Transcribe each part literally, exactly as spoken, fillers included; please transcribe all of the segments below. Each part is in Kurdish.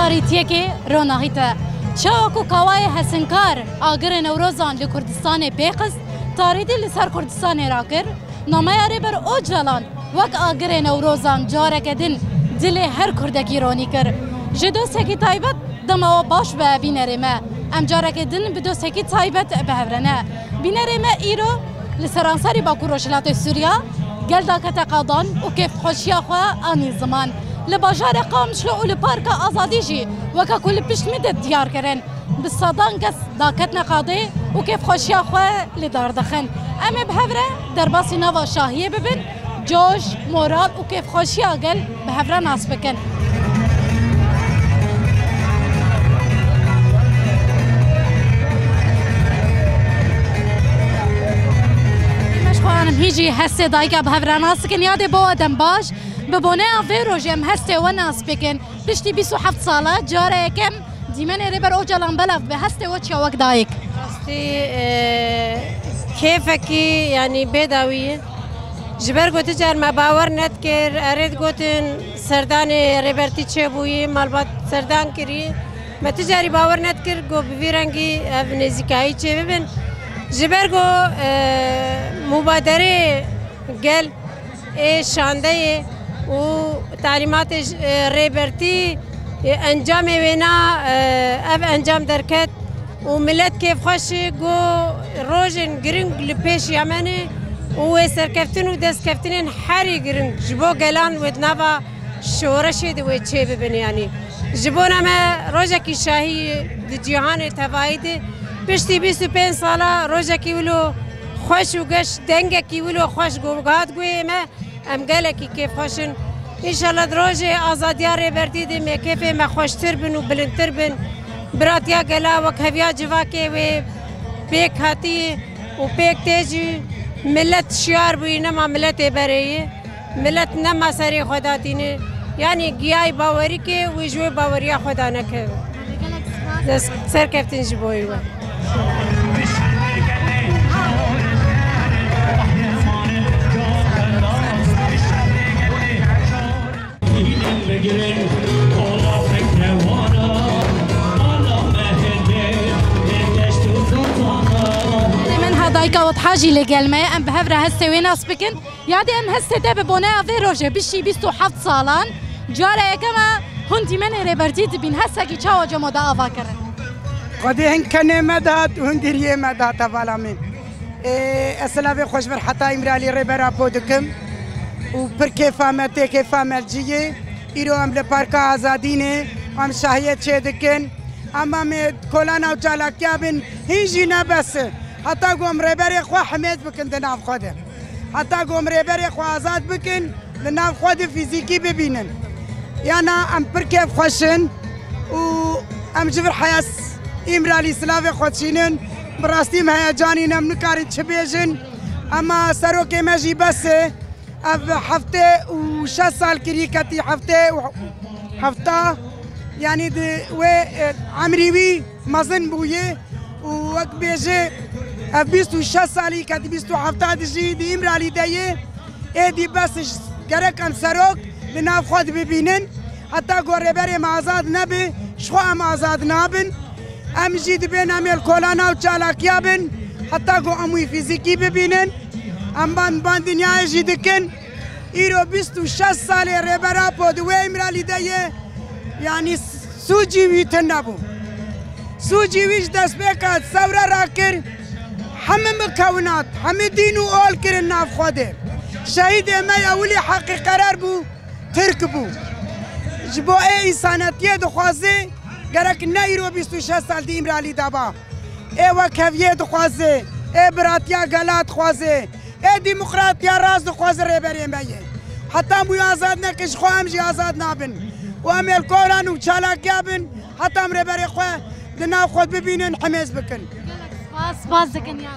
Tarîtiyekê ronahî te. Çawa ku kawayê hesinkar agirê Newrozan li Kurdistanê pê xist, tarîtî li ser Kurdistanê rakir, nameya Rêber Ocalan wek agirê Newrozan careke din dilê her Kurdekî ronî kir. Ji dostekî taybet dema we baş be bînerê me. Em careke din bi dostekî taybet bi hev re ne. Bînerê me îro li seranserî Bakur Rojhilatê Sûriya gel dakete qadan û kêfxweşiya xwe anî ziman. Li bajarê Qamişlo û li Parka Azadî jî weke ku li pişt min de diyar kirin, bi sedan kes daketine qadê û kêfxweşiya xwe li dar dixin. Em ê bi hev re derbasî nava şahiyê bibin, coş, moral û kêfxweşiya gel bi hev re nas bikin. Em ji xwe anim hî jî hestê dayika bi hev re nas dikin. Yadê bo we dem baş. Bi boneya vê rojê em hestê we nas bikin. Piştî bîst û heft sala cara yekem dîmenê Rêber Ocalan belav dibe. Hestê we çi ye wek dayik? Rastî, e, kêfekî, yanî bêdawî ye. Ji ber ku ti car me bawer nedikir, erê digotin serdanê Rêbertî çêbûyî, malbat serdan kirî. Me ti carî bawer nedikir ku bi vî rengî ev nêzîkayî çêbibin. Ji ber ku, e, mubaderê gel ê şandeyê û talîmatê ji, e, Rêbertî, e, encamê wêna, e, ev encam derket û milet kêfxweş e ku rojên giring li pêş ya me ne û wê serkeftin û destkeftinên herî giring ji bo gelan wê di nava şoreşê de wê çêbibin, yanî. Ji bona me rojekî şahî ye di cîhanê tevayî de. Piştî bîst û pênc sala rojekî wilo xweş û geş, dengekî wilo xweş got, hat guhê me. Em gelekî kêfxweş in. Înşallah di rojê azadiya Rêbertî de me kêfê me xweştir bin û bilindtir bin. Biratiya gela wek heviya civakê wê pêk hatî û pêk tê jî, milet şiyar bûyî, nema miletê berê ye. Milet nema serê xwe datîne. Yanî giyayî bawerî ke wê ji wê baweriya xwe daneke. Dest serkeftin ji bo we. Min ha dayika Wetha jî li gel me ye, em bi hev re hestê wê nas bikin. Yadê em hestê te bi boneya vê rojê bişî bîst û heft salan. Cara yekem e hûn dîmenê Rêbertî dibîn, hestekî çawa cemo de ava kirin? Xwedê hin kenê me dihat û hin giriyê me dihat hevala min. Ê, ez silavê xwe ji vir heta Îmralî Rêber Apo dikim û pir kêfa me tê, kêfa me li cî yê. Îro em li Parka Azadî ne, em şahiyet çê dikin. Em em ê kolana û çalakiya bin, hîn jî ne bes e. Heta ku em rêberê xwe himêz bikin di nav xwe de. Heta ku em rêberê xwe azad bikin, li nav xwe de fîzîkî bibînin. Yana em pir kêfxweş in û em ji vir heyas Îmralî silavê xwe dişînin. Bi rastî em heyecanî ne, em nikarin çi bêjin. Ema serokê me jî bes e. Ev heftê û şeş sal kirî ketî heftê û hefta, yanî di wê, e, emrî wî mezin bûye û wek bêje ev bîst û şeş salî ketî bîst û hefta dijî di Îmralî de ye. Êdî bes gerek em serok li nav xwe dibibînin. Heta ku rêberê me azad nebe, ji xwe em azad nabin. Em jî dibên em ê li kolana û çalakiya bin, heta ku em wî fîzîkî bibînin. Em ban, ban dinyayê jî dikin. Îro bîst û şeş salê Rêber Apo di wê Îmralî de ye. Yanî sûcî wî tune bû. Sûcî wî ji destpêka sewre rakir, hemî mikewinat, hemî dîn û ol kirin nav xwe de. Şehîdê me ya wilî heqî qerer bû, Tirk bû. Ji bo ê însanetiyê dixwaze, gerek ne îro bîst û şeş sal di Îmralî de ba. Ê wekheviyê dixwaze, ê biratiya gela dixwaze, ê demokratiya rast dixwaze rêberê me ye. Heta em wî azad nekin, ji xwe em jî azad nabin. Û em ê li kolan û çalakiya bin, heta em rêberê xwe di nav xwe bibînin, himêz bikin. Gelek spas, spas dikin ya.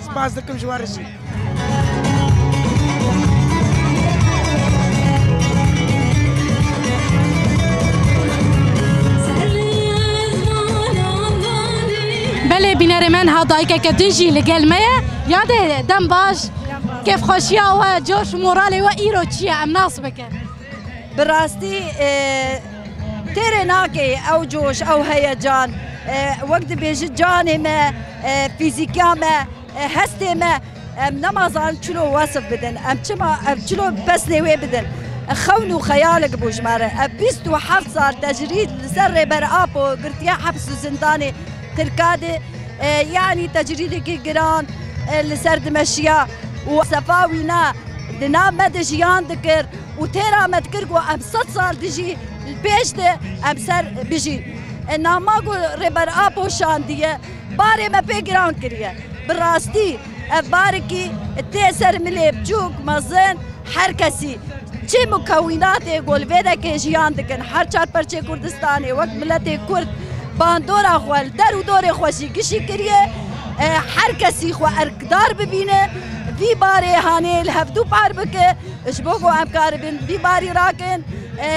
Spas dikim ji we re jî. Belê bînerê me niha dayikeke din jî li gel me ye. Yadê dem baş, kêfxweşiya we, coş û moralê we îro çi ye? Em nas bikin. Bi rastî, e, Têrê nake ew coş, ew heyecan. E, wek dibêjin canê me, e, fîzîkiya me, e, hestê me, em nemazanin çilo wesif bidin. Em çima, em çilo pesnê wê bidin. E, xewn û xeyalek bû ji me re. Ev bîst û heft sal tecrîd li ser Rêber Apo girtiye heps û zindanê Tirka de. E, yanî tecrîdekî giran, e, li ser dimeşiya û sefa wîna di nav me de jiyan dikir û têra me dikir ku em sed sal dijî li pêş de em ser bijîn. E, nama ku Rêber Apo şandiye, barê me pê giran kiriye. Bi rastî ev barekî tê ser milê biçûk, mezin, her kesî. Çi mukewînatê ku li vê dekê jiyan dikin, her çar perçê Kurdistanê wek miletê Kurd bandora xwe li der û dorê xwe jî gişî kiriye. E, her kesî xwe erkdar bibîne, vî barê hanê li hevdû par bike, ji bo ku em karibin vî barî rakin, e,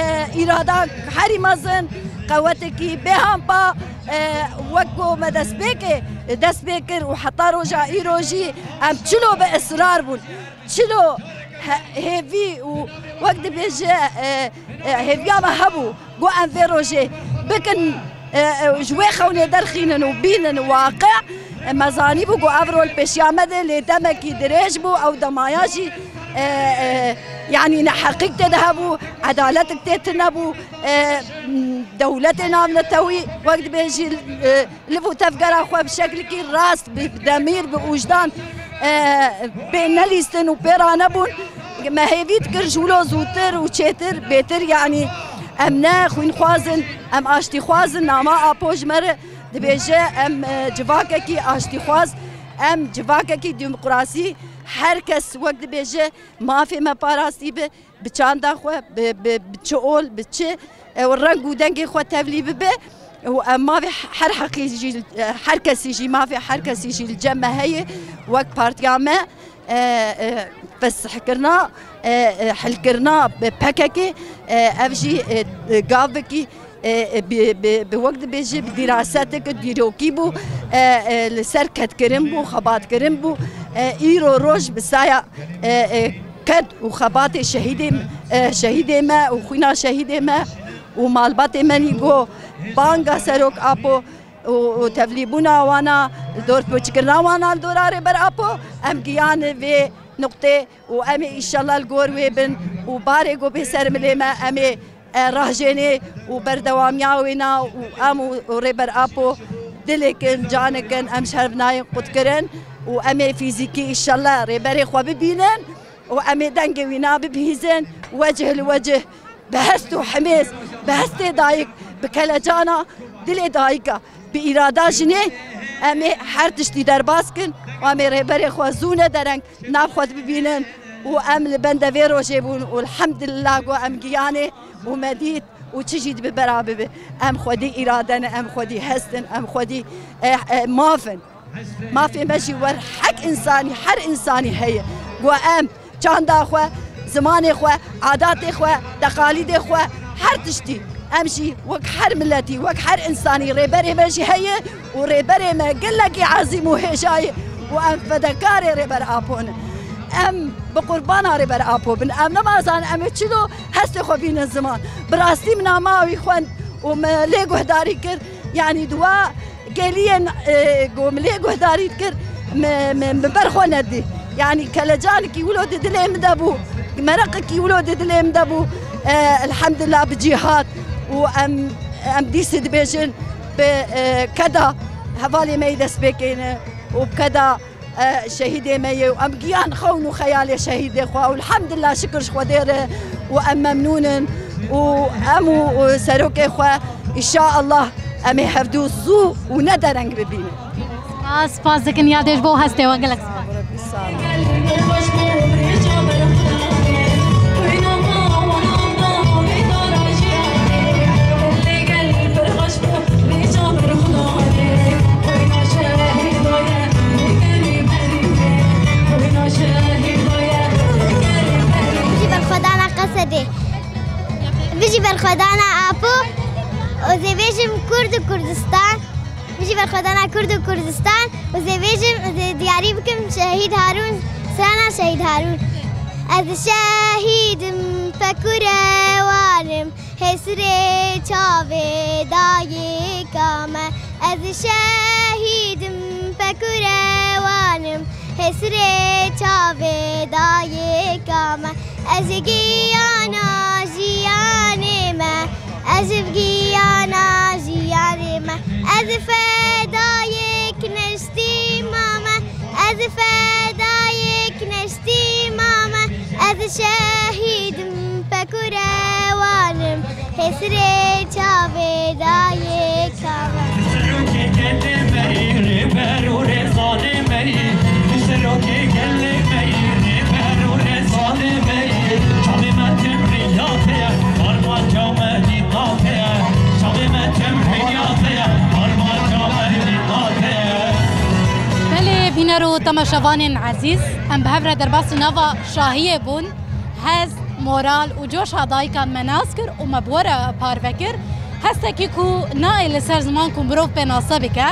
îrada herî mezin, qewetekî bêhampa, e, wek ku me destpêkê dest pê kir û heta roja îro jî em çilo bi israr bûn. Çilo he-, hêvî û wek dibêje, e, e, hêviya me hebû ku em vê rojê bikin, e, e, ji wê xewnê derxînin û bînin waqe. E, me zanîbû ku ev rol pêşiya me de lê demekî dirêj bû, ew demaya jî, e, e, yanî neheqîk tê de hebû, edaletik tê tune bû, e, dewletê navnetewî wek dibêjî, e, Liv û tevgera xwe bi şeklikî rast, bi demîr, bi ûjdan, e, pê nelîstin û pê ranebûn. Me hêvî dikir ji wilo zûtir û çêtir, bêtir, yanî em ne xwînxwaz in, em aştîxwaz in. Nama Apo ji me re dibêje, em, e, civakekî aştîxwaz, em civakekî demokrasî, her kes wek dibêje mafê me parastî be. Bi çanda xwe, bi, bi, bi çi ol, bi çi, e, reng û dengê xwe tevlî bibe û em mavê her heqî jî, e, her kesî jî, mavê her kesî jî li cem me heye. Wek partiya me, e, e, fesihkirina, e, e, hilkirina P K K, e, ev jî, e, e, gavekî, e, e, bi, bi, bi wek dibêje bi dîrasetek dîrokî bû, e, e, li ser kedkirin bû, xebatkirin bû. E, îro roj bi saya, e, e, ked û xebatê şehîdê, e, şehîdê me û xwîna şehîdê me û malbatê me nîgo banga Serok Apo û, û tevlîbûna wana, dorpêçkirina wana li dora Rêber Apo, em giyane vê nuqtê û em ê îşallah li gor wê bin û barê ku bê ser milê me em ê, e, rahjênê û berdewamiya wê na û em û, û Rêber Apo dilêkin, canekin, em ji hev nayên qutkirin û em ê fîzîkî îşallah Rêberê xwe bibînin. û em ê dengê wî na bibihîzin, wecih li wecih, bi hest û himêz, bi hestê dayik, bi kelecana dilê dayika, bi îrada jinê, em ê her tiştî derbas kin û em ê rêberê xwe zû ne dereng nav xwe dibibînin û em li bende vê rojê bûn û elhamdulillah ku em giyanê û me dît û çi jî dibe bera bibe. Em xwedî îrade ne, em xwedî hest in, em xwedî, eh, eh, maf in. Mafê me jî wer hek însanî, her însanî heye. Ku em çanda xwe, zimanê xwe, adatê xwe, teqalîdê xwe, her tiştî em jî wek her miletî, wek her însanî rêberê me jî heye û rêberê me gelekî ezîm û hêja ye û em fedekarê Rêber Apo ne. Em bi qurbana Rêber Apo bin. Em nemazanin em ê çilo hestê xwe bînin ziman. Bi rastî min a ma wî xwend û me lê guhdarî kir. Yanî di wa geliyên, e, ku min lê guhdarî dikir, min, min, min ber xwe nedî. Yanî kelecanekî wilo di dilê min de bû, mereqekî wilo di dilê min de bû. E, elhamdulillah bi cî hat û em, em dîsê dibêjin bi, e, keda hevalê me yê destpêkê ne û bi keda e, şehîdê me ye û em giyan xewn û xeyalê şehîdê xwe û elhamdulillah şikir ji Xwedê re û em memnûn in û em û, û serokê xwe înşaallah em ê hevdû zû û ne dereng bibînin. Spas, spas dikin ya dê ji bo hestê we gelek spas. Bijî berxwedana Qesedê. Bijî berxwedana Apo. Ez ê bêjim Kurd û Kurdistan. Bijî berxwedana Kurd û Kurdistan. Ez ê bêjim, ez ê diyarî bikim Şehîd Harûn, strana Şehîd Harûn. Ez şehîd im, fekûre wan im. Hesrê çavê dayika me, ez şehîd im, pekûrewan im. Hesrê çavê dayika me, ez giyana jiyanê me, ez giyana jiyanê me, ez fedayek neştîma me, ez fedayek neştîma me, ez şehîd im, pekûrewan im. Hesrê çavê dayika me. Serokê gelê me yî, rêber û rêzanê me yî. Serokê gelê me yî, rêber û rêzanê me yî. Çavê me tim rêya te ye, armanca me dîna te ye. Çavê me tim rêya te ye, armanca me dîna te ye. Belê, bîner û temaşevanên ezîz, em bi hev re derbasî nava şahiyê bûn. Hez, moral û coşa dayika me nas kir û me bi we re parve kir. Hestekî ku nayê li ser ziman ku mirov pê nase bike.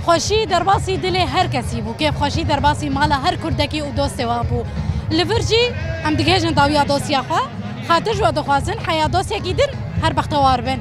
Xweşî derbasî dilê her kesî bû, kêfxweşî derbasî mala her kurdekî û dostê wan bû. Li vir jî em digihêjin dawiya dostiya xwe. Xatir ji we dixwazin, heya dostiyekî din her bextewar bin.